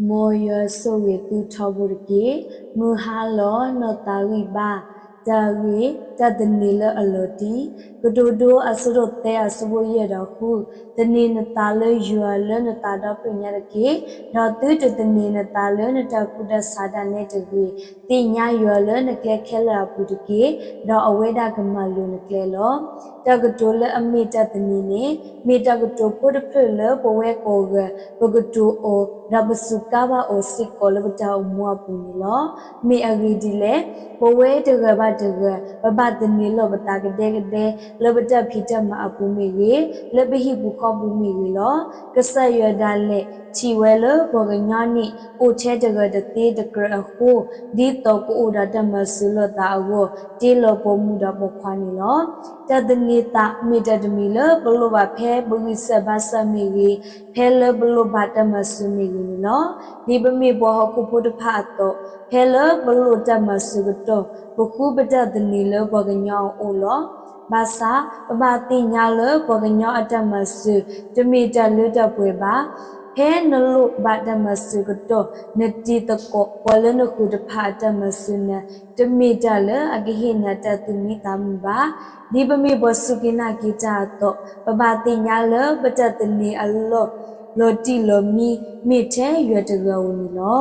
မ်ယွၤဆိၣ်ဂ့ၤသုထီဘိတက့ၢ်. မုၢ်ဟါလီၤ, နီၢ်သးဂံၢ်ဘါ, တၢ်ဂ့ၢ်, တၢ်သန့ၤလၢအလီၤတံၢ်, ကတိၤဒိအဆၢဒိၣ်သၢအဆၢဖိယဲၢ်ဒီးဃု, သန့ၤနသးလၢယွၤလၢနသးဒီဖျၢၣ်ညါတက့ၢ်, ဒီးသုတသန့ၤနသးလၢနတၢ်ကူၣ်တၢ်ဆးဒၣ်နဲတဂ့ၤ. သ့ၣ်ညါယွၤလၢနကျဲခဲလၢာ်အပူၤတက့ၢ်, ဒီးအဝဲဒၣ်ကမၤလိၤနကျဲလီၤ. တၢ်ကတိၤလၢအမ့ၢ်တၢ်သန့ၤန့ၣ် မ့ၢ်တၢ်ကတိၤဖိတဖျၢၣ်လၢပဝဲကိးဂၤ ပကတိၤအီၤ ဒီးပစူးကါဘၣ်အီၤစ့ၢ်ကီးလၢပတၢ်အိၣ်မူအပူၤန့ၣ်လီၤ. မ့ၢ်အဂ့ၢ်ဒ်လဲၣ်, ပဝဲတဂၤဘၣ်တဂၤ ပဘၣ်သန့ၤလီၤပသးကဒဲကဒဲ လၢပတၢ်ဖံးတၢ်မၤအပူၤမ့ၢ်ဂ့ၤ, လၢပဟံၣ်ပူၤဃီပူၤမ့ၢ်ဂ့ၤလီၤ. ကစၢ်ယွၤဒၣ်လဲာ်ထံၣ်ဝဲလၢပှၤကညီန့ၣ် အိၣ်ထဲတဂၤတသ့တကြၢးအဃိ, ဒ်သိးကအိၣ်ဒီးတၢ်မၤစၢၤလိာ်သးအဂီၢ် တ့လီၤပိာ်မုၣ်ဒီးပိာ်ခွါန့ၣ်လီၤ. တၢ်သန့ၤသးမ့ၢ်တၢ်တမံၤလၢပလိၣ်ဘၣ်ဖဲပဂံၢ်စၢ်ဘါစၢ်မ့ၢ်ဂ့ၤ, ဖဲလၢပလိၣ်ဘၣ်တၢ်မၤစၢၤမ့ၢ်ဂ့ၤန့ၣ်လီၤ. ဒ်ပမ့ၢ်ပှၤဟီၣ်ခိၣ်ဖိတဖၣ်အသိး, ဖဲလၢပလိၣ်တၢ်မၤစၢၤကတီၢ်, ပဃုပတၢ်သန့ၤလၢပှၤကညီအအိၣ်လီၤ. ဘၣ်ဆၣ်, ပဘၣ်သ့ၣ်ညါလၢပှၤကညီအတၢ်မၤစၢၤ တမ့ၢ်တၢ်လၢတၢ်ပှဲၤဘၣ်. ဖဲနလိၣ်ဘၣ်တၢ်မၤစၢၤကတီၢ်, နတံၤသကိးပှၤလၢနဃၢၤတဖၣ်အတၢ်မၤစၢၤနၤ တမ့ၢ်တၢ်လၢအကဟ့ၣ်နၤတၢ်သူၣ်မံသးမုာ်ဘၣ်. ဒ်ပမ့ၢ်ပှၤစူၢ်က့ၤနာ်က့ၤတၢ်အသိး, ပဘၣ်သ့ၣ်ညါလၢပတၢ်သန့ၤအလီၢ် လီၤတံၢ်လီၤမံ မ့ၢ်ထဲယွၤတဂၤဧိၤန့ၣ်လီၤ.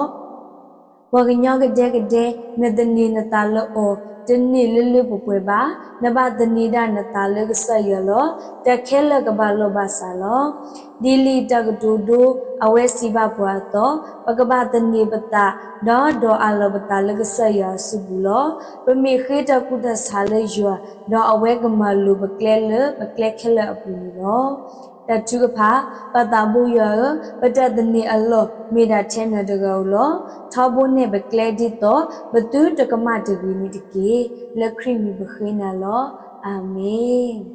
ပှၤကညီကဒဲကဒဲ, နသန့ၤနသးလၢအီၤ တန့ၢ်လၢလၢပှဲၤပှဲၤဘၣ်. နဘၣ်သန့ၤဒၣ်နသးလၢကစၢ်ယွၤလီၤ. တၢ်ခဲလၢာ်ကဘၣ်လိာ်ဘၣ်စးလီၤ. ဒ်လံာ်တၢ်ကတိၤဒိ အဝဲစံးဘၣ်ပှၤအသိး, ပကဘၣ်သန့ၤပသး ဒီးဒိးအးလီၤပသးလၢကစၢ်ယွၤအစုပူၤလီၤ. ပမ့ၢ်ဃ့တၢ်ကူၣ်တၢ်ဆးလၢယွၤ, ဒီးအဝဲကမၤလိၤပကျဲလၢပကျဲခဲလၢာ်အပူၤန့ၣ်လီၤ. တၢ်ထုကဖၣ်, ပၢ်သးဘိယွၤဧၢ, ပတၢ်သန့ၤအလီၢ် မ့ၢ်ဒၣ်ထဲနၤတဂၤဧိၤလီၤ. ထီဘိနဲၣ်ပကျဲဒ်သိး ပသုတကမၣ်တဂ့ၤန့ၣ်တက့ၢ်. လၢခရံာ်မံၤပဃ့နၤလီၤ. အၤမ့ၣ်.